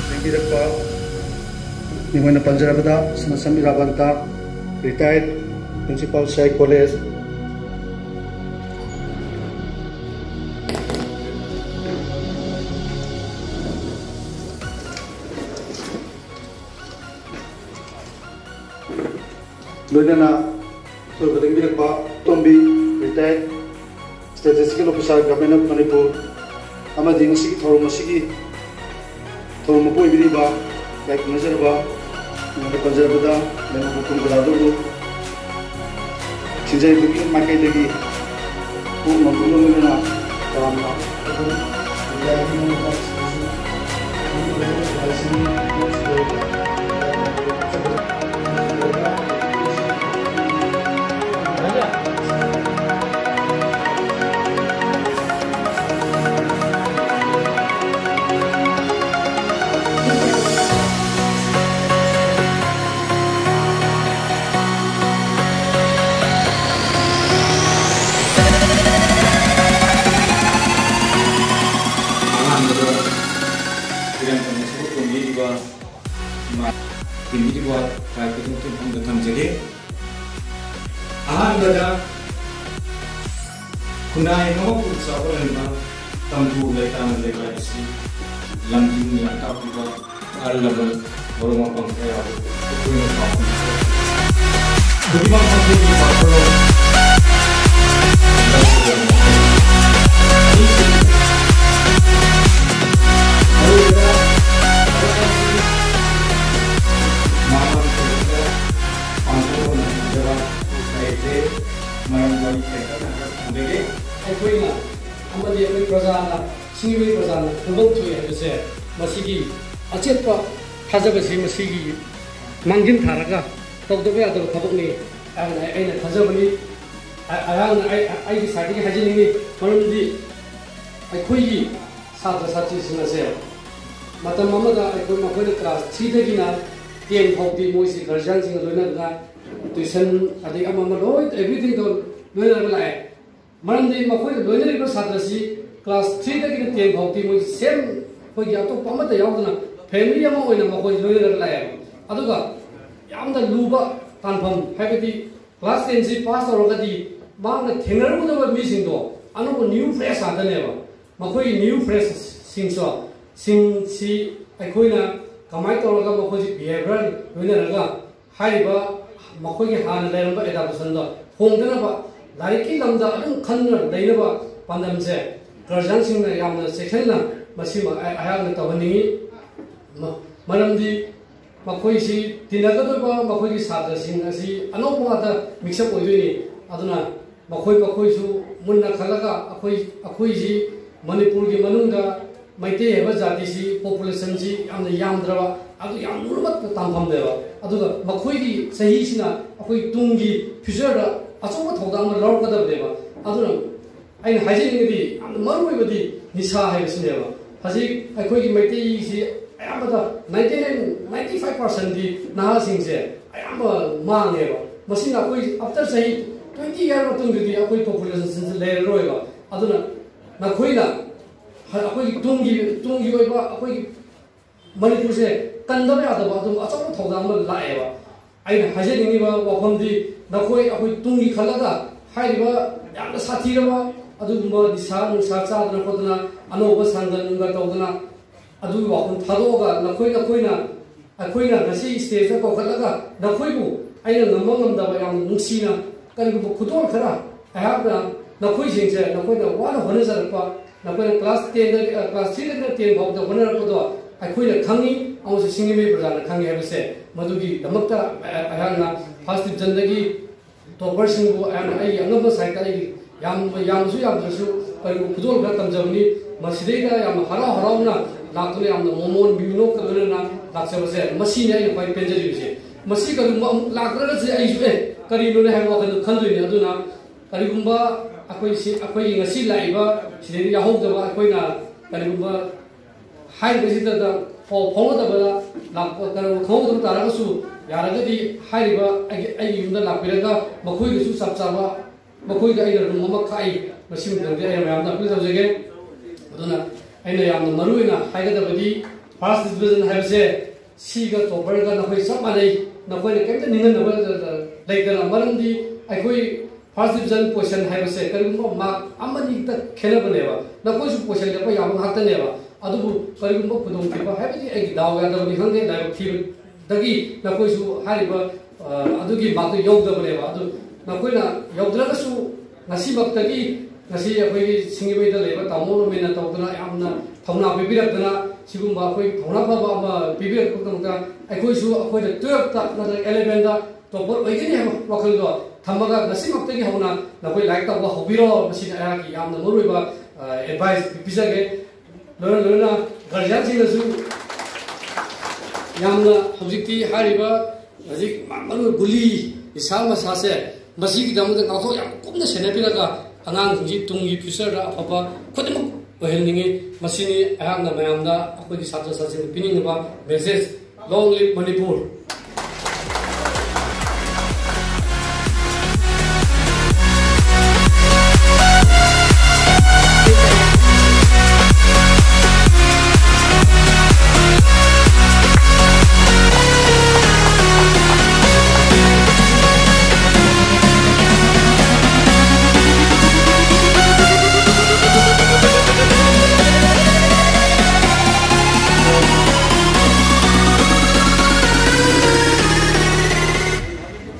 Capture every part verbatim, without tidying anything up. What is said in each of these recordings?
ꯂꯦꯡꯕꯤꯔꯛꯄ ꯃꯤꯡ ꯑꯣꯏꯅ ꯄꯟꯖꯔꯕꯗ ꯁꯅꯥꯁꯝ ꯏꯔꯥꯕꯟꯇ, retired principal, C I college. ꯂꯣꯏꯅꯅ ꯁꯣꯏꯕ ꯂꯦꯡꯕꯤꯔꯛꯄ ꯇꯣꯝꯕꯤ, retired statistical officer, Government of Manipur, ꯑꯃꯗꯤ ꯉꯁꯤꯒꯤ ꯊꯧꯔꯝ ꯑꯁꯤꯒꯤ ꯊꯧꯔꯝ ꯃꯄꯨ ꯑꯣꯏꯕꯤꯔꯤꯕ ꯂꯥꯏ ꯈꯨꯔꯨꯝꯖꯔꯕ ꯃꯤꯡꯗ ꯄꯟꯖꯔꯕꯗ ꯂꯩꯉꯥꯛꯄ ꯀꯨꯝ ꯀꯗꯥꯗꯧꯔꯨ ꯁꯤꯟꯖꯔꯤꯕꯒꯤ ꯃꯥꯏꯀꯩꯗꯒꯤ ꯄꯨꯝꯅꯃꯛ ꯂꯣꯏꯅꯅ ꯇꯔꯥꯝꯅ ꯑꯗꯨꯝ ꯂꯥꯏꯒꯤ ꯃꯃꯤꯡꯗ ꯑꯍꯥꯟꯕꯗ ꯏꯔꯝꯗꯝ ꯑꯁꯤꯕꯨ ꯀꯨꯝꯕꯤꯔꯤꯕ ꯏꯃꯥ ꯇꯤꯟꯕꯤꯔꯤꯕ ꯂꯥꯏ ꯈꯨꯗꯤꯡꯃꯛꯀꯤ ꯃꯐꯝꯗ ꯊꯝꯖꯒꯦ꯫ ꯑꯍꯥꯟꯕꯗ ꯈꯨꯟꯅꯥꯏ ꯑꯃꯕꯨ ꯆꯥꯎꯈꯠꯍꯟꯕ ꯇꯝꯕꯨ ꯂꯩꯇꯥꯅ ꯂꯩꯕ ꯑꯁꯤ ꯂꯝꯖꯤꯡ ꯂꯝꯇꯥꯛꯄꯤꯕ ꯑꯍꯜ ꯂꯃꯟ ꯃꯔꯨꯞ ꯃꯄꯥꯡ ꯀꯌꯥꯕꯨ ꯑꯩꯈꯣꯏꯅ ꯄꯥꯎꯈꯨꯝ ꯈꯨꯗꯤꯡꯃꯛ ꯃꯈꯣꯏꯒꯤ ꯋꯥꯈꯜꯂꯣꯟ ꯂꯧꯒꯗꯕꯅꯤ ꯍꯥꯏ꯫ ꯑꯅꯤꯁꯨꯕꯗ, ꯑꯔꯣꯏꯕꯗ ꯃꯥꯂꯪ ꯊꯣꯏꯕꯗ ꯄꯥꯡꯊꯣꯛꯅ ꯊꯝꯖꯕ ꯂꯩꯖꯩ꯫ ꯃꯔꯝ ꯃꯔꯝ ꯇꯦꯟꯇꯛꯅ ꯈꯔ ꯊꯝꯖꯒꯦ꯫ ꯑꯩꯈꯣꯏꯅ ꯑꯃꯗꯤ ꯑꯩꯈꯣꯏ ꯄ꯭ꯔꯖꯥꯅ ꯁꯤꯡꯖꯃꯩ ꯄ꯭ꯔꯖꯥꯅ ꯊꯕꯛ ꯊꯣꯛꯏ ꯍꯥꯏꯕꯁꯦ, ꯃꯁꯤꯒꯤ ꯑꯆꯦꯠꯄ ꯊꯥꯖꯕꯁꯤ ꯃꯁꯤꯒꯤ ꯃꯥꯡꯖꯤꯟ ꯊꯥꯔꯒ ꯇꯧꯗꯕ ꯌꯥꯗꯕ ꯊꯕꯛꯅꯤ ꯍꯥꯏꯅ ꯑꯩꯅ ꯊꯥꯖꯕꯅꯤ꯫ ꯑ-, ꯑꯩꯍꯥꯛꯅ ꯑꯩ-, ꯑꯩꯒꯤ ꯁꯥꯏꯠꯇꯒꯤ ꯍꯥꯏꯖꯅꯤꯡꯉꯤ, ꯃꯔꯝꯗꯤ ꯑꯩꯈꯣꯏꯒꯤ ꯁꯥꯇ꯭ꯔ ꯁꯥꯇ꯭ꯔꯤꯁꯤꯡ ꯑꯁꯦ ꯃꯇꯝ ꯑꯃꯗ ꯑꯩꯈꯣꯏ, ꯃꯈꯣꯏꯅ ꯀ꯭ꯂꯥꯁ ꯊ꯭ꯔꯤꯗꯒꯤꯅ ꯇꯦꯟ ꯐꯥꯎꯗꯤ ꯃꯣꯏꯁꯤ ꯒꯥꯔꯖꯤꯌꯥꯟꯁꯤꯡꯒ ꯂꯣꯏꯅꯗꯅ ꯇ꯭ꯌꯨꯁꯟ ꯑꯗꯩ ꯑꯃ ꯑꯃ ꯂꯣꯏ, ꯑꯦꯚ꯭ꯔꯤꯊꯤꯡꯗꯣ ꯂꯣꯏꯅꯔꯒ ꯂꯥꯛꯑꯦ꯫ ꯃꯔꯝꯗꯤ ꯃꯈꯣꯏꯅ ꯂꯣꯏꯅꯔꯤꯕ ꯁꯥꯇ꯭ꯔꯁꯤ ꯀ꯭ꯂꯥꯁ ꯊ꯭ꯔꯤꯗꯒꯤꯅ ꯇꯦꯟ ꯐꯥꯎꯗꯤ ꯃꯣꯏ ꯁꯦꯝ, ꯑꯩꯈꯣꯏꯒꯤ ꯑꯇꯣꯞꯄ ꯑꯃꯠꯇ ꯌꯥꯎꯗꯅ ꯐꯦꯃꯤꯂꯤ ꯑꯃ ꯑꯣꯏꯅ ꯃꯈꯣꯏ ꯂꯣꯏꯅꯔꯒ ꯂꯥꯛꯑꯦꯕ꯫ ꯑꯗꯨꯒ ꯌꯥꯝꯅ ꯂꯨꯕ ꯇꯥꯟꯐꯝ, ꯍꯥꯏꯕꯗꯤ ꯀ꯭ꯂꯥꯁ ꯇꯦꯟꯁꯤ ꯄꯥꯁ ꯇꯧꯔꯒꯗꯤ ꯃꯍꯥꯛꯅ ꯊꯦꯡꯅꯔꯨꯒꯗꯕ ꯃꯤꯁꯤꯡꯗꯣ ꯑꯅꯧꯕ ꯅ꯭ꯌꯨ ꯐ꯭ꯔꯦꯁ ꯉꯥꯛꯇꯅꯦꯕ꯫ ꯃꯈꯣꯏꯒꯤ ꯅ꯭ꯌꯨ ꯐ꯭ꯔꯦꯁꯁꯤꯡꯁꯨ, ꯁꯤꯡꯁꯤ ꯑꯩꯈꯣꯏꯅ ꯀꯃꯥꯏꯅ ꯇꯧꯔꯒ ꯃꯈꯣꯏꯁꯤ ꯕꯤꯍꯦꯕꯤꯌꯔ ꯂꯣꯏꯅꯔꯒ ꯍꯥꯏꯔꯤꯕ ꯃꯈꯣꯏꯒꯤ ꯍꯥꯟꯅ ꯂꯩꯔꯝꯕ ꯑꯦꯗꯥꯞꯇꯦꯁꯟꯗꯣ ꯍꯣꯡꯗꯅꯕ, ꯂꯥꯏꯔꯤꯛꯀꯤ ꯂꯝꯗ ꯑꯗꯨꯝ ꯈꯟꯗꯨꯅ ꯂꯩꯅꯕ ꯄꯥꯟꯗꯝꯁꯦ ꯒꯥꯔꯖꯤꯌꯥꯟꯁꯤꯡꯅ ꯌꯥꯝꯅ ꯆꯦꯛꯁꯤꯟꯅ ꯃꯁꯤꯃ ꯑꯩ-, ꯑꯩꯍꯥꯛꯅ ꯇꯧꯍꯟꯅꯤꯡꯉꯤ꯫ ꯃ-, ꯃꯔꯝꯗꯤ ꯃꯈꯣꯏꯁꯤ ꯇꯤꯟꯅꯒꯗꯧꯔꯤꯕ ꯃꯈꯣꯏꯒꯤ ꯁꯥꯇ꯭ꯔꯁꯤꯡ ꯑꯁꯤ ꯑꯅꯧꯕ ꯉꯥꯛꯇ ꯃꯤꯛꯁꯑꯞ ꯑꯣꯏꯗꯣꯏꯅꯤ꯫ ꯑꯗꯨꯅ ꯃꯈꯣꯏ, ꯃꯈꯣꯏꯁꯨ ꯃꯨꯟꯅ ꯈꯜꯂꯒ ꯑꯩꯈꯣꯏ, ꯑꯩꯈꯣꯏꯁꯤ ꯃꯅꯤꯄꯨꯔꯒꯤ ꯃꯅꯨꯡꯗ ꯃꯩꯇꯩ ꯍꯥꯏꯕ ꯖꯥꯇꯤꯁꯤ ꯄꯣꯄꯨꯂꯦꯁꯟꯁꯤ ꯌꯥꯝꯅ ꯌꯥꯝꯗ꯭ꯔꯕ, ꯑꯗꯨ ꯌꯥꯝ ꯂꯨꯔꯕ ꯇꯥꯟꯐꯝꯅꯦꯕ꯫ ꯑꯗꯨꯒ ꯃꯈꯣꯏꯒꯤ ꯆꯍꯤꯁꯤꯅ ꯑꯩꯈꯣꯏ ꯇꯨꯡꯒꯤ ꯐ꯭ꯌꯨꯆꯔꯗ ꯑꯆꯧꯕ ꯊꯧꯗꯥꯡ ꯑꯃ ꯂꯧꯔꯛꯀꯗꯕꯅꯦꯕ꯫ ꯑꯗꯨꯅ ꯑꯩꯅ ꯍꯥꯏꯖꯅꯤꯡꯉꯤꯗꯤ, ꯌꯥꯝꯅ ꯃꯔꯨ ꯑꯣꯏꯕꯗꯤ ꯅꯤꯁꯥ ꯍꯥꯏꯕꯁꯤꯅꯦꯕ꯫ ꯍꯧꯖꯤꯛ ꯑꯩꯈꯣꯏꯒꯤ ꯃꯩꯇꯩꯁꯤ ꯑꯌꯥꯝꯕꯗ ninety nine, ninety five percentꯗꯤ ꯅꯍꯥꯁꯤꯡꯁꯦ ꯑꯌꯥꯝꯕ ꯃꯥꯡꯉꯦꯕ꯫ ꯃꯁꯤꯅ ꯑꯩꯈꯣꯏ ꯑꯥꯐꯇꯔ ꯆꯍꯤ twenty year ꯃꯇꯨꯡꯗꯗꯤ ꯑꯩꯈꯣꯏ ꯄꯣꯄꯨꯂꯦꯁꯟꯁꯤ ꯂꯩꯔꯔꯣꯏꯕ꯫ ꯑꯗꯨꯅ ꯅꯈꯣꯏꯅ ꯑꯩꯈꯣꯏꯒꯤ ꯇꯨꯡꯒꯤ, ꯇꯨꯡꯒꯤ ꯑꯣꯏꯕ ꯑꯩꯈꯣꯏꯒꯤ ꯃꯅꯤꯄꯨꯔꯁꯦ ꯀꯟꯗꯕ ꯌꯥꯗꯕ ꯑꯗꯨꯝ ꯑꯆꯧꯕ ꯊꯧꯗꯥꯡ ꯑꯃ ꯂꯥꯛꯑꯦꯕ꯫ ꯑꯩꯅ ꯍꯥꯏꯖꯅꯤꯡꯉꯤꯕ ꯋꯥꯐꯝꯗꯤ, ꯅꯈꯣꯏ ꯑꯩꯈꯣꯏ ꯇꯨꯡꯒꯤ ꯈꯜꯂꯒ ꯍꯥꯏꯔꯤꯕ ꯌꯥꯝꯅ ꯁꯥꯊꯤꯔꯕ ꯑꯗꯨꯒꯨꯝꯕ ꯅꯤꯁꯥ ꯅꯨꯡꯁꯥ ꯆꯥꯗꯅ ꯈꯣꯠꯇꯅ, ꯑꯅꯧꯕ ꯁꯪꯒ ꯅꯨꯡꯒ ꯇꯧꯗꯅ, ꯑꯗꯨꯒꯤ ꯋꯥꯐꯝ ꯊꯥꯗꯣꯛꯑꯒ ꯅꯈꯣꯏ, ꯅꯈꯣꯏꯅ, ꯑꯩꯈꯣꯏꯅ ꯉꯁꯤ ꯁ꯭ꯇꯦꯖꯇ ꯀꯧꯈꯠꯂꯒ ꯅꯈꯣꯏꯕꯨ ꯑꯩꯅ ꯉꯝꯕ ꯉꯝꯗꯕ ꯌꯥꯝꯅ ꯅꯨꯡꯁꯤꯅ ꯀꯔꯤꯒꯨꯝꯕ ꯈꯨꯗꯣꯜ ꯈꯔ ꯑꯩꯍꯥꯛꯅ ꯅꯈꯣꯏꯁꯤꯡꯁꯦ, ꯅꯈꯣꯏꯅ ꯋꯥꯅ ꯍꯣꯠꯅꯖꯔꯛꯄ, ꯅꯈꯣꯏꯅ ꯀ꯭ꯂꯥꯁ ꯇꯦꯟꯗꯒꯤ, ꯑ, ꯀ꯭ꯂꯥꯁ ꯊ꯭ꯔꯤꯗꯒꯤꯅ ꯇꯦꯟ ꯐꯥꯎꯕꯗ ꯍꯣꯠꯅꯔꯛꯄꯗꯣ ꯑꯩꯈꯣꯏꯅ ꯈꯪꯉꯤ, ꯑꯃꯁꯨꯡ ꯁꯤꯡꯖꯃꯩ ꯄ꯭ꯔꯖꯥꯅ ꯈꯪꯉꯤ ꯍꯥꯏꯕꯁꯦ, ꯃꯗꯨꯒꯤꯗꯃꯛꯇ ꯑꯩꯍꯥꯛꯅ ꯐꯥꯔꯁ ꯗꯤꯕꯤꯖꯟꯗꯒꯤ ꯇꯣꯄꯔꯁꯤꯡꯕꯨ ꯑꯩꯍꯥꯛꯅ ꯑꯩꯒꯤ ꯑꯉꯝꯕ ꯁꯥꯏꯠꯇ ꯑꯩꯒꯤ ꯌꯥꯝ, ꯌꯥꯝꯅꯁꯨ ꯌꯥꯝꯗ꯭ꯔꯁꯨ ꯈꯨꯗꯣꯜ ꯈꯔ ꯇꯝꯖꯕꯅꯤ꯫ ꯃꯁꯤꯗꯩꯗ ꯌꯥꯝꯅ ꯍꯔꯥꯎ ꯍꯔꯥꯎꯅ ꯂꯥꯛꯇꯨꯅ ꯌꯥꯝꯅ ꯃꯣꯃꯣꯟ ꯃꯤꯅꯣꯛꯀ ꯂꯣꯏꯅꯅ ꯂꯥꯛꯆꯕꯁꯦ, ꯃꯁꯤꯅꯤ ꯑꯩꯅ ꯈ꯭ꯋꯥꯏ ꯄꯦꯟꯖꯔꯤꯕꯁꯦ꯫ ꯃꯁꯤ ꯀꯔꯤꯒꯨꯝꯕ ꯑꯃꯨꯛ ꯂꯥꯛꯇ꯭ꯔꯒꯗꯤ ꯑꯩꯁꯨ "ꯑꯦ, ꯀꯔꯤꯅꯣꯅꯦ?" ꯍꯥꯏꯕ ꯋꯥꯈꯜꯗꯣ ꯈꯟꯗꯣꯏꯅꯤ꯫ ꯑꯗꯨꯅ ꯀꯔꯤꯒꯨꯝꯕ ꯑꯩꯈꯣꯏ ꯁꯤ, ꯑꯩꯈꯣꯏꯒꯤ ꯉꯁꯤ ꯂꯥꯛꯏꯕ ꯁꯤꯗꯩꯗ ꯌꯥꯎꯍꯧꯗꯕ, ꯑꯩꯈꯣꯏꯅ ꯀꯔꯤꯒꯨꯝꯕ ꯍꯥꯏꯔꯤꯕꯁꯤꯗ ꯄꯥꯎ ꯐꯥꯎꯅꯗꯕꯗ ꯂꯥꯛꯄ, ꯀꯩꯅꯣ, ꯈꯪꯍꯧꯗꯕ ꯇꯥꯔꯒꯁꯨ, ꯌꯥꯔꯒꯗꯤ ꯍꯥꯏꯔꯤꯕ ꯑꯩꯒꯤ, ꯑꯩꯒꯤ ꯌꯨꯝꯗ ꯂꯥꯛꯄꯤꯔꯒ ꯃꯈꯣꯏꯒꯁꯨ ꯆꯞ ꯆꯥꯕ, ꯃꯈꯣꯏꯗ ꯑꯩꯅ ꯔꯨꯝ ꯑꯃ ꯈꯥꯛꯏ꯫ ꯃꯁꯤ ꯃꯇꯝꯗ ꯑꯩꯅ ꯃꯌꯥꯝꯗ ꯑꯄꯤꯜ ꯇꯧꯖꯒꯦ꯫ ꯑꯗꯨꯅ ꯑꯩꯅ ꯌꯥꯝꯅ ꯃꯔꯨ ꯑꯣꯏꯅ ꯍꯥꯏꯒꯗꯕꯗꯤ, ꯐꯥꯔꯁ ꯗꯤꯕꯤꯖꯟ ꯍꯥꯏꯕꯁꯦ ꯁꯤꯒ ꯇꯣꯄꯔꯒ ꯅꯈꯣꯏ ꯆꯞ ꯃꯥꯟꯅꯩ꯫ ꯅꯈꯣꯏꯅ ꯀꯔꯤꯝꯇ ꯅꯤꯡꯍꯟꯅꯕ ꯂꯩꯇꯅ, ꯃꯔꯝꯗꯤ ꯑꯩꯈꯣꯏ ꯐꯥꯔꯁ ꯗꯤꯕꯤꯖꯟ ꯄꯣꯖꯤꯁꯟ ꯍꯥꯏꯕꯁꯦ ꯀꯔꯤꯒꯨꯝꯕ ꯃꯥꯔꯛ ꯑꯃꯅꯤꯇ ꯈꯦꯠꯅꯕꯅꯦꯕ꯫ ꯅꯈꯣꯏꯁꯨ ꯄꯣꯖꯤꯁꯟ ꯂꯦꯞꯄ ꯌꯥꯕ ꯉꯥꯛꯇꯅꯦꯕ꯫ ꯑꯗꯨꯕꯨ ꯀꯔꯤꯒꯨꯝꯕ ꯈꯨꯗꯣꯡꯊꯤꯕ ꯍꯥꯏꯕꯗꯤ ꯑꯩꯒꯤ ꯗꯥꯎ ꯌꯥꯗꯕꯅꯤ ꯈꯪꯗꯦ, ꯂꯥꯏꯕꯛ ꯊꯤꯕꯗꯒꯤ ꯅꯈꯣꯏꯁꯨ ꯍꯥꯏꯔꯤꯕ, ꯑ, ꯑꯗꯨꯒꯤ ꯃꯥꯔꯛꯇꯨ ꯌꯧꯗꯕꯅꯦꯕ꯫ ꯑꯗꯨ ꯅꯈꯣꯏꯅ ꯌꯧꯗ꯭ꯔꯒꯁꯨ ꯉꯁꯤꯃꯛꯇꯒꯤ, ꯉꯁꯤ ꯑꯩꯈꯣꯏꯒꯤ ꯁꯤꯡꯖꯃꯩꯗ ꯂꯩꯕ ꯇꯥꯃꯣ ꯔꯣꯃꯦꯟꯅ ꯇꯧꯗꯅ ꯌꯥꯝꯅ ꯊꯧꯅꯥ ꯄꯤꯕꯤꯔꯛꯇꯅ, ꯁꯤꯒꯨꯝꯕ ꯑꯩꯈꯣꯏ ꯊꯧꯅꯥ ꯐꯕ ꯑꯃ ꯄꯤꯕꯤꯔꯛꯄꯒꯤꯗꯃꯛꯇ ꯑꯩꯈꯣꯏꯁꯨ ꯑꯩꯈꯣꯏꯅ ꯇꯨꯌꯦꯜꯞꯇ ꯅꯠꯇ꯭ꯔꯒ ꯏꯂꯦꯚꯦꯟꯗ ꯇꯣꯄꯔ ꯑꯣꯏꯒꯅꯤ ꯍꯥꯏꯕ ꯋꯥꯈꯜꯗꯣ ꯊꯝꯃꯒ ꯉꯁꯤꯃꯛꯇꯒꯤ ꯍꯧꯅ ꯅꯈꯣꯏ ꯂꯥꯏꯔꯤꯛ ꯇꯧꯕ ꯍꯧꯕꯤꯔꯣ꯫ ꯃꯁꯤꯅ ꯑꯩꯍꯥꯛꯀꯤ ꯌꯥꯝꯅ ꯃꯔꯨꯑꯣꯏꯕ, ꯑ, ꯑꯦꯗꯚꯥꯏꯁ ꯄꯤꯖꯒꯦ꯫ ꯂꯣꯏꯅ ꯂꯣꯏꯅ ꯒꯥꯔꯖꯤꯌꯥꯟꯁꯤꯡꯅꯁꯨ ꯌꯥꯝꯅ ꯍꯧꯖꯤꯛꯇꯤ ꯍꯥꯏꯔꯤꯕ ꯍꯧꯖꯤꯛ ꯃꯔꯨ ꯒꯨꯂꯤ, ꯅꯤꯁꯥ ꯃꯁꯥꯁꯦ, ꯃꯁꯤꯒꯤꯗꯃꯛꯇ ꯉꯥꯛꯊꯣꯛ ꯌꯥꯝ ꯀꯨꯞꯅ ꯁꯦꯟꯅꯕꯤꯔꯒ ꯑꯉꯥꯡꯁꯤꯡꯁꯤ ꯇꯨꯡꯒꯤ ꯐ꯭ꯌꯨꯆꯔꯗ ꯑꯐꯕ ꯈꯨꯗꯤꯡꯃꯛ ꯑꯣꯏꯍꯟꯅꯤꯡꯉꯤ꯫ ꯃꯁꯤꯅꯤ ꯑꯩꯍꯥꯛꯅ ꯃꯌꯥꯝꯗ, ꯑꯩꯈꯣꯏꯒꯤ ꯁꯥꯇ꯭ꯔ ꯁꯥꯇ꯭ꯔꯤꯁꯤꯡꯗ ꯄꯤꯅꯤꯡꯂꯤꯕ ꯃꯦꯁꯦꯖ꯫ Long live Manipur!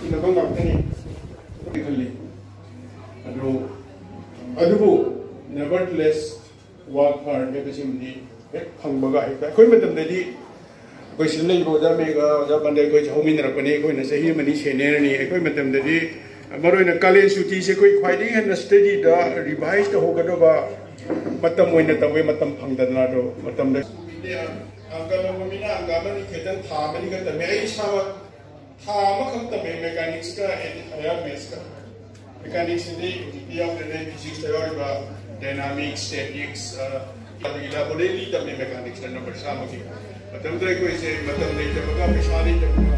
ꯁꯤꯟꯅꯕ ꯉꯥꯛꯇꯅꯤ ꯈꯜꯂꯤ꯫ ꯑꯗꯨ, ꯑꯗꯨꯕꯨ, nevertheless, work hard ꯍꯥꯏꯕꯁꯤꯃꯗꯤ ꯍꯦꯛ ꯐꯪꯕꯒ ꯍꯦꯛꯇ, ꯑꯩꯈꯣꯏ ꯃꯇꯝꯗꯗꯤ ꯑꯩꯈꯣꯏ ꯁꯤꯗ ꯂꯩꯔꯤꯕ ꯑꯣꯖꯥ ꯃꯦꯘ, ꯑꯣꯖꯥ ꯄꯥꯟꯗꯦ, ꯑꯩꯈꯣꯏꯁꯦ ꯍꯧꯃꯤꯟꯅꯔꯛꯄꯅꯤ꯫ ꯑꯩꯈꯣꯏꯅ ꯆꯍꯤ ꯑꯃꯅꯤ ꯁꯦꯅꯤꯌꯔꯅꯤ꯫ ꯑꯩꯈꯣꯏ ꯃꯇꯝꯗꯗꯤ ꯃꯔꯨꯑꯣꯏꯅ ꯀꯥꯂꯦꯟ ꯁꯨꯇꯤꯁꯦ ꯑꯩꯈꯣꯏ ꯈ꯭ꯋꯥꯏꯗꯒꯤ ꯍꯦꯟꯅ ꯁ꯭ꯇꯗꯤꯗ ꯔꯤꯚꯥꯏꯁ ꯇꯧꯍꯧꯒꯗꯕ ꯃꯇꯝ ꯑꯣꯏꯅ ꯇꯧꯋꯦ, ꯃꯇꯝ ꯐꯪꯗꯗꯅ꯫ ꯑꯗꯣ ꯃꯇꯝꯗ ꯑꯪꯀ ꯂꯧꯕ ꯃꯤꯅ ꯑꯪꯀ ꯑꯃꯅꯤ ꯈꯛꯇꯪ ꯊꯥ ꯑꯃꯅꯤ ꯈꯛꯇꯪ ꯇꯝꯃꯦ꯫ ꯑꯩ ꯏꯁꯥꯃꯛ ꯊꯥ ꯑꯃꯈꯛ ꯇꯝꯃꯦ, ꯃꯦꯀꯥꯅꯤꯛꯁꯀ ꯑꯦꯟ ꯍꯥꯌꯔ ꯃꯦꯠꯁꯀ꯫ ꯃꯦꯀꯥꯅꯤꯛꯁꯤꯗꯤ ꯍꯧꯖꯤꯛꯇꯤ ꯌꯥꯎꯗ꯭ꯔꯦ, ꯐꯤꯖꯤꯛꯁꯇ ꯌꯥꯎꯔꯤꯕ ꯗꯥꯏꯅꯥꯃꯤꯛꯁ, ꯁ꯭ꯇꯦꯇꯤꯛꯁ, ꯑ, ꯑꯗꯨꯒꯤ ꯂꯦꯕꯣꯔꯦꯇꯔꯤ ꯇꯝꯃꯦ ꯃꯦꯀꯥꯅꯤꯛꯁꯇ ꯅꯝꯕꯔ ꯆꯥꯝꯃꯒꯤ꯫ ꯃꯇꯝꯗꯨꯗ ꯑꯩꯈꯣꯏꯁꯦ ꯃꯇꯝ ꯂꯩꯇꯕꯒ ꯄꯩꯁꯥ ꯂꯩꯇꯕꯒ꯫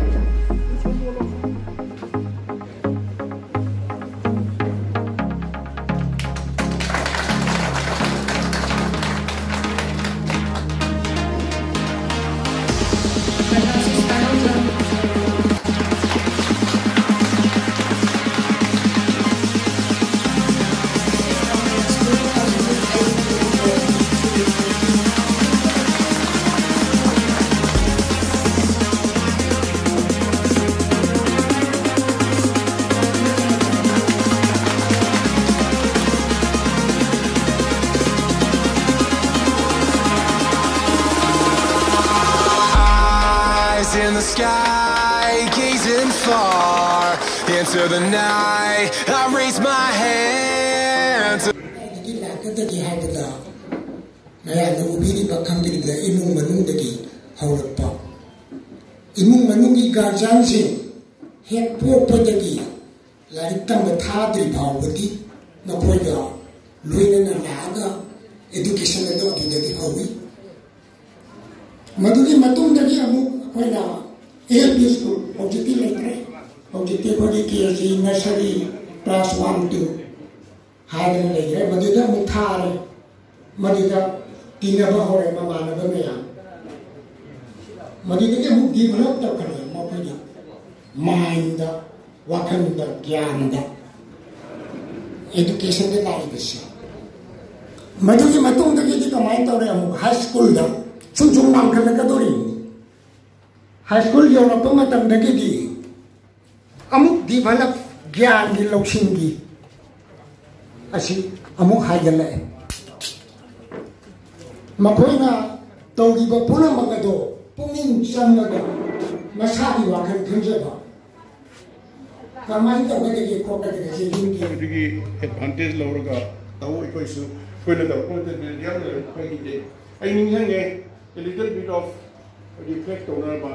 Eyes in the sky, gazing far into the night. I raise my hand to ꯑꯗꯒꯤ ꯂꯥꯛꯀꯗꯒꯦ ꯍꯥꯏꯕꯗ ꯃꯌꯥꯝꯅ ꯎꯕꯤꯔꯤꯕ ꯈꯪꯕꯤꯔꯤꯕ ꯏꯃꯨꯡ ꯃꯅꯨꯡꯗꯒꯤ ꯍꯧꯔꯛꯄ, ꯏꯃꯨꯡ ꯃꯅꯨꯡꯒꯤ ꯒꯥꯔꯖꯤꯌꯥꯟꯁꯤꯡ ꯍꯦꯛ ꯄꯣꯛꯄꯗꯒꯤ ꯂꯥꯏꯔꯤꯛ ꯇꯝꯕ ꯊꯥꯗ꯭ꯔꯤ ꯐꯥꯎꯕꯗꯤ ꯃꯈꯣꯏꯒ ꯂꯣꯏꯅꯅ ꯂꯥꯛꯑꯒ ꯑꯦꯗꯨꯀꯦꯁꯟ ꯑꯗꯨ ꯑꯗꯨꯗꯒꯤ ꯍꯧꯏ꯫ ꯃꯗꯨꯒꯤ ꯃꯇꯨꯡꯗꯒꯤ ꯑꯃꯨꯛ ꯑꯩꯈꯣꯏꯅ ꯑꯦꯜ ꯄꯤ ꯁ꯭ꯀꯨꯜ, ꯍꯧꯖꯤꯛꯇꯤ ꯂꯩꯇ꯭ꯔꯦ, ꯍꯧꯖꯤꯛꯇꯤ ꯑꯩꯈꯣꯏꯒꯤ K G, nursery, class one, two ꯍꯥꯏꯗꯅ ꯂꯩꯈ꯭ꯔꯦ꯫ ꯃꯗꯨꯗ ꯑꯃꯨꯛ ꯊꯥꯔꯦ꯫ ꯃꯗꯨꯗ ꯇꯤꯟꯅꯕ ꯍꯧꯔꯦ ꯃꯃꯥꯟꯅꯕ ꯃꯌꯥꯝ꯫ ꯃꯗꯨꯗꯒꯤ ꯑꯃꯨꯛ ꯗꯤꯚꯦꯂꯞ ꯇꯧꯈꯠꯂꯛꯑꯦ ꯃꯈꯣꯏꯒꯤ ꯃꯥꯏꯟꯗ, ꯋꯥꯈꯜꯗ, ꯒ꯭ꯌꯥꯟꯗ, ꯑꯦꯗꯨꯀꯦꯁꯟꯗ ꯂꯥꯛꯏꯕꯁꯦ꯫ ꯃꯗꯨꯒꯤ ꯃꯇꯨꯡꯗꯒꯤꯗꯤ ꯀꯃꯥꯏꯅ ꯇꯧꯔꯦ? ꯑꯃꯨꯛ ꯍꯥꯏ ꯁ꯭ꯀꯨꯜꯗ ꯁꯨꯝ ꯁꯨꯝ ꯋꯥꯡꯈꯠꯂꯛꯀꯗꯧꯔꯤꯅꯤ꯫ ꯍꯥꯏ ꯁ꯭ꯀꯨꯜ ꯌꯧꯔꯛꯄ ꯃꯇꯝꯗꯒꯤꯗꯤ ꯑꯃꯨꯛ ꯗꯤꯚꯦꯂꯞ, ꯒ꯭ꯌꯥꯟꯒꯤ ꯂꯧꯁꯤꯡꯒꯤ ꯑꯁꯤ ꯑꯃꯨꯛ ꯍꯥꯏꯒꯠꯂꯛꯑꯦ꯫ ꯃꯈꯣꯏꯅ ꯇꯧꯔꯤꯕ ꯄꯨꯝꯅꯃꯛ ꯑꯗꯣ ꯄꯨꯛꯅꯤꯡ ꯆꯪꯂꯒ ꯃꯁꯥꯒꯤ ꯋꯥꯈꯜ ꯈꯟꯖꯕ, ꯀꯃꯥꯏꯅ ꯇꯧꯒꯗꯒꯦ ꯈꯣꯠꯀꯗꯒꯦ ꯁꯤ ꯌꯨꯝꯒꯤ ꯑꯗꯨꯒꯤ ꯑꯦꯗꯚꯥꯟꯇꯦꯖ ꯂꯧꯔꯒ ꯇꯧ꯫ ꯑꯩꯈꯣꯏꯁꯨ ꯑꯩꯈꯣꯏꯅ ꯇꯧꯔꯛꯄ ꯃꯇꯝꯗ ꯌꯥꯝꯅ ꯑꯩꯈꯣꯏꯒꯤꯗꯤ ꯑꯩ ꯅꯤꯡꯁꯤꯡꯉꯦ, a little bit of reflect ꯇꯧꯅꯅꯕ꯫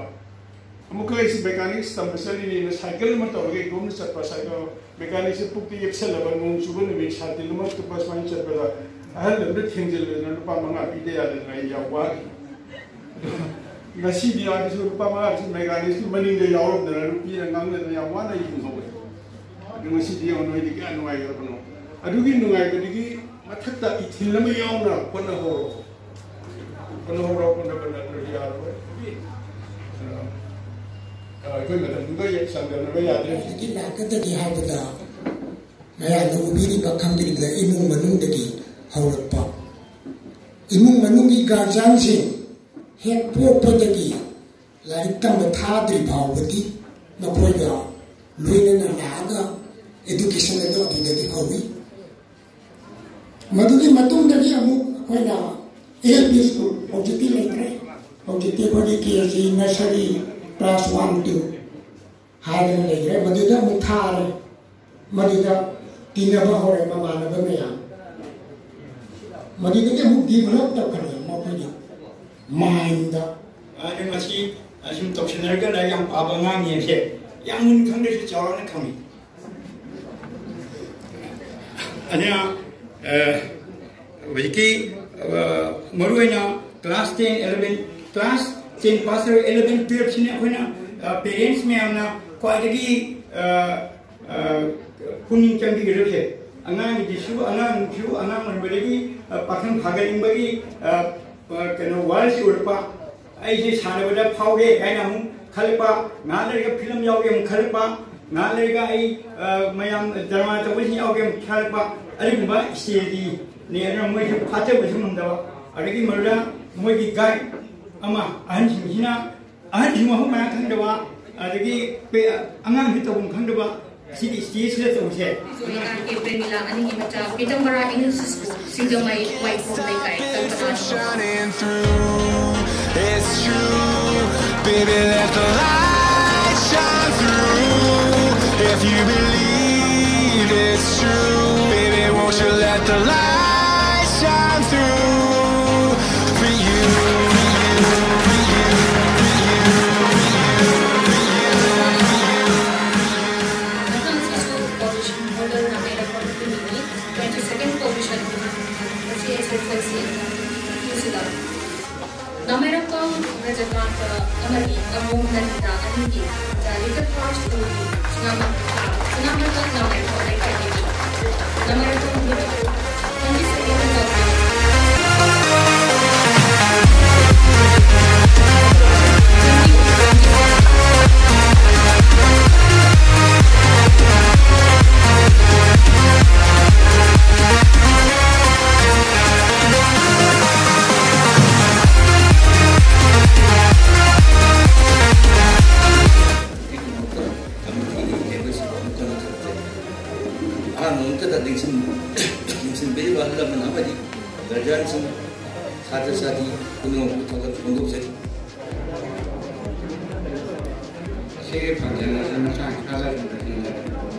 ꯑꯃꯨꯛꯀ ꯑꯩꯁꯤ ꯃꯦꯀꯥꯅꯤꯛꯁ ꯇꯝꯕ ꯆꯠꯂꯤꯅꯦꯅ ꯁꯥꯏꯀꯜ ꯑꯃ ꯇꯧꯔꯒ ꯏꯇꯣꯝꯇ ꯆꯠꯄ꯫ ꯁꯥꯏꯀꯜ ꯃꯦꯀꯥꯅꯤꯛꯁꯦ ꯄꯨꯛꯇ ꯌꯦꯞꯁꯜꯂꯕ, ꯅꯣꯡ ꯆꯨꯕ ꯅꯨꯃꯤꯠ ꯁꯥꯇꯤꯟ ꯑꯃ ꯇꯨꯞꯄ ꯁꯨꯃꯥꯏꯅ ꯆꯠꯄꯗ ꯑꯍꯜ ꯑꯃꯗ ꯊꯦꯡꯖꯤꯜꯂꯗꯅ ꯂꯨꯄꯥ ꯃꯉꯥ ꯄꯤꯗ ꯌꯥꯗꯗꯅ ꯑꯩ ꯌꯥꯝ ꯋꯥꯈꯤ꯫ ꯉꯁꯤꯗꯤ ꯑꯗꯨꯁꯨ ꯂꯨꯄꯥ ꯃꯉꯥꯁꯤ ꯃꯦꯀꯥꯅꯤꯛꯁꯀꯤ ꯃꯅꯤꯡꯗ ꯌꯥꯎꯔꯝꯗꯅ ꯅꯨꯄꯤꯅ ꯉꯥꯡꯅꯗꯅ ꯌꯥꯝ ꯋꯥꯅ ꯍꯤꯡꯍꯧꯋꯦ꯫ ꯑꯗꯨ ꯉꯁꯤꯗꯤ ꯌꯦꯡꯉꯣ ꯅꯣꯏꯗꯤ ꯀꯌꯥ ꯅꯨꯡꯉꯥꯏꯈ꯭ꯔꯕꯅꯣ꯫ ꯑꯗꯨꯒꯤ ꯅꯨꯡꯉꯥꯏꯕꯗꯨꯒꯤ ꯃꯊꯛꯇ ꯏꯊꯤꯜ ꯑꯃ ꯌꯥꯎꯅ ꯍꯣꯠꯅꯍꯧꯔꯣ꯫ ꯍꯣꯠꯅꯍꯧꯔꯣ, ꯍꯣꯠꯅꯕ ꯅꯠꯇ꯭ꯔꯗꯤ ꯌꯥꯔꯔꯣꯏ꯫ ꯑ, ꯑ, ꯑꯩꯈꯣꯏ ꯃꯇꯝꯗꯨꯒ ꯍꯦꯛ ꯆꯥꯡꯗꯝꯅꯕ ꯌꯥꯗ꯭ꯔꯦ꯫ ꯑꯗꯒꯤ ꯂꯥꯛꯀꯗꯒꯦ ꯍꯥꯏꯕꯗ ꯃꯌꯥꯝꯅ ꯎꯕꯤꯔꯤꯕ ꯈꯪꯕꯤꯔꯤꯕ ꯏꯃꯨꯡ ꯃꯅꯨꯡꯗꯒꯤ ꯍꯧꯔꯛꯄ꯫ ꯏꯃꯨꯡ ꯃꯅꯨꯡꯒꯤ ꯒꯥꯔꯖꯤꯌꯥꯟꯁꯤꯡ ꯍꯦꯛ ꯄꯣꯛꯄꯗꯒꯤ ꯂꯥꯏꯔꯤꯛ ꯇꯝꯕ ꯊꯥꯗ꯭ꯔꯤ ꯐꯥꯎꯕꯗꯤ ꯃꯈꯣꯏꯒ ꯂꯣꯏꯅꯅ ꯂꯥꯛꯑꯒ education ꯑꯗꯨ ꯑꯗꯨꯗꯒꯤ ꯍꯧꯏ꯫ ꯃꯗꯨꯒꯤ ꯃꯇꯨꯡꯗꯒꯤ ꯑꯃꯨꯛ ꯑꯩꯈꯣꯏꯅ L P school ꯍꯧꯖꯤꯛꯇꯤ ꯂꯩꯇ꯭ꯔꯦ꯫ ꯍꯧꯖꯤꯛꯇꯤ ꯑꯩꯈꯣꯏꯒꯤ K G, nursery, class one, two ꯍꯥꯏꯗꯅ ꯂꯩꯈ꯭ꯔꯦ꯫ ꯃꯗꯨꯗ ꯑꯃꯨꯛ ꯊꯥꯔꯦ꯫ ꯃꯗꯨꯗ ꯇꯤꯟꯅꯕ ꯍꯧꯔꯦ ꯃꯃꯥꯟꯅꯕ ꯃꯌꯥꯝ꯫ ꯃꯗꯨꯗꯒꯤ ꯑꯃꯨꯛ develop ꯇꯧꯈꯠꯂꯛꯑꯦ ꯃꯈꯣꯏꯒꯤ mindꯗ꯫ ꯑꯗꯨ ꯃꯁꯤ ꯑꯁꯨꯝ ꯇꯧꯁꯤꯟꯅꯔꯒ ꯂꯥꯏꯔꯤꯛ ꯌꯥꯝ ꯄꯥꯕ ꯑꯉꯥꯡꯅꯦꯁꯦ ꯌꯥꯝ ꯃꯨꯟꯅ ꯈꯪꯗ꯭ꯔꯁꯨ ꯆꯥꯎꯔꯥꯛꯅ ꯈꯪꯉꯤ꯫ ꯑꯗꯨꯅ, ꯑ, ꯍꯧꯖꯤꯛꯀꯤ, ꯑ, ꯃꯔꯨꯑꯣꯏꯅ class ten, eleven, class ten pass ꯇꯧꯔꯦ, eleven, twelve ꯁꯤꯅ ꯑꯩꯈꯣꯏꯅ, ꯑ, parents ꯃꯌꯥꯝꯅ ꯈ꯭ꯋꯥꯏꯗꯒꯤ, ꯑ, ꯑ, ꯄꯨꯛꯅꯤꯡ ꯆꯪꯕꯤꯒꯗꯕꯁꯦ꯫ ꯑꯉꯥꯡꯒꯤꯁꯨ, ꯑꯉꯥꯡꯁꯨ ꯑꯉꯥꯡ ꯑꯣꯏꯔꯤꯕꯗꯒꯤ, ꯑ, ꯄꯥꯈꯪ ꯐꯥꯒꯠꯅꯤꯡꯕꯒꯤ, ꯑ, ꯑ, ꯀꯩꯅꯣ, ꯋꯥꯔꯜꯁꯤ ꯎꯔꯛꯄ, ꯑꯩꯁꯦ ꯁꯥꯟꯅꯕꯗ ꯐꯥꯎꯔꯦ ꯍꯥꯏꯅ ꯑꯃꯨꯛ ꯈꯜꯂꯛꯄ, ꯉꯥꯏꯍꯥꯛ ꯂꯩꯔꯒ ꯐꯤꯂꯝ ꯌꯥꯎꯒꯦ ꯑꯃꯨꯛ ꯈꯜꯂꯛꯄ, ꯉꯥꯏꯍꯥꯛ ꯂꯩꯔꯒ ꯑꯩ, ꯑ, ꯃꯌꯥꯝ ꯗ꯭ꯔꯃꯥ ꯇꯧꯕꯁꯤꯡ ꯌꯥꯎꯒꯦ ꯑꯃꯨꯛ ꯈꯜꯂꯛꯄ, ꯑꯗꯨꯒꯨꯝꯕ stageꯅꯤ꯫ ꯑꯗꯨꯅ ꯃꯣꯏꯁꯨ ꯐꯥꯖꯕꯁꯨ ꯉꯝꯗꯕ, ꯑꯗꯒꯤ ꯃꯗꯨꯗ ꯃꯣꯏꯒꯤ guide ꯑꯃ ꯑꯍꯟꯁꯤꯡꯁꯤꯅ, ꯑꯍꯟꯁꯤꯡ ꯃꯐꯝ ꯃꯔꯥꯡ ꯈꯪꯗꯕ, ꯑꯗꯒꯤ ꯄꯦ-, ꯑꯉꯥꯡꯁꯨ ꯇꯧꯐꯝ ꯈꯪꯗꯕ, ꯑꯁꯤꯒꯤ stageꯁꯤꯗ ꯇꯧꯕꯁꯦ꯫ ꯁ꯭ꯔꯤꯀꯥꯟꯇ ꯄ꯭ꯔꯦꯃꯤꯂꯥ ꯑꯅꯤꯒꯤ ꯃꯆꯥ ꯄꯤꯇꯝꯕꯔꯥ ꯏꯪꯂꯤꯁ ꯁ꯭ꯀꯨꯜ, ꯁꯤꯡꯖꯃꯩ, ꯋꯥꯏꯈꯣꯝ ꯂꯩꯀꯥꯏ, ꯀꯜꯄꯅꯥ ꯁꯣꯔꯣꯛ꯫ It's true, baby, let the light shine through. If you ꯅꯥꯃꯩꯔꯝꯄꯝ ꯕ꯭ꯔꯖꯀꯥꯟꯇ ꯑꯃꯗꯤ ꯑꯃꯣꯝ ꯅꯟꯗ ꯑꯅꯤꯗꯤ The Little Horse School ꯒꯤ ꯁꯅꯥꯃ-, ꯁꯅꯥꯃꯇꯣꯟ ꯅꯥꯃꯩꯔꯝꯄꯝ ꯂꯩꯀꯥꯏꯗꯒꯤ꯫ ꯅꯥꯃꯩꯔꯝꯄꯝ Middle School, twenty-second of August. ꯑꯍꯥꯟꯕ ꯃꯛꯇꯗ ꯅꯤꯡꯁꯤꯡ-, ꯅꯤꯡꯁꯤꯡꯕꯤꯔꯤꯕ ꯑꯍꯜ ꯂꯃꯟ ꯑꯃꯗꯤ ꯒꯥꯔꯖꯤꯌꯥꯟꯁꯤꯡ, ꯁꯥꯇ꯭ꯔ ꯁꯥꯇ꯭ꯔꯤ ꯄꯨꯝꯅꯃꯛꯄꯨ ꯊꯥꯒꯠꯄ ꯐꯣꯡꯗꯣꯛꯆꯔꯤ꯫ ꯑꯁꯤꯒꯤ ꯐꯪꯁꯟ ꯑꯁꯤ ꯃꯁꯥꯒꯤ ꯊꯥꯒꯠꯄ ꯊꯦꯡꯅꯔꯦ꯫